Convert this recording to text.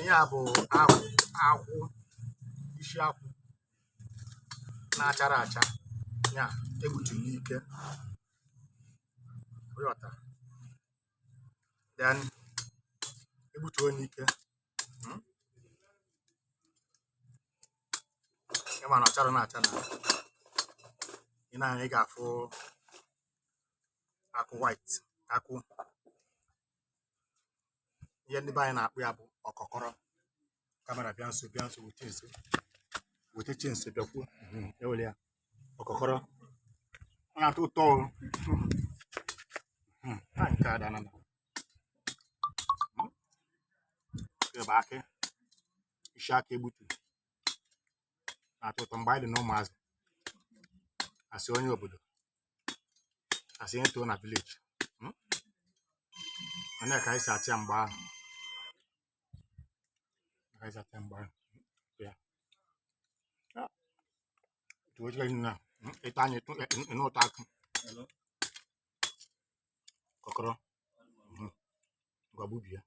Ihe a bụ akwụ, akwụ, isi akwụ na-achara acha ya egbutu n'ike. Ghọta? Then egbutuo n'ike. Ị ma na ọchara na-acha na ị na-anya, ị ga-afụ akwụ white, akwụ. Ihe ndị be anyị na-akpọ ya bụ ọkọkọrọ. Camera, bịa nso, bịa nso, wete nso, wete chi nso, bịakwuo. Ewere ya ọkọkọrọ. Ọ na-atọ ụtọ o. Ha nke a dana na nke bụ akị, isi akị egbutu na-atọ ụtọ. Mgbe anyị dị na ụmụazị, asị onye obodo, asị onye too na village, Onye ka anyị si atị ya mgbe ahụ, ka anyị si atị ya mgbe ahụ ya. Tụọ chi na ịta anya ịnụ ụtọ akụ kọkọrọ. Ngwa, gbubie.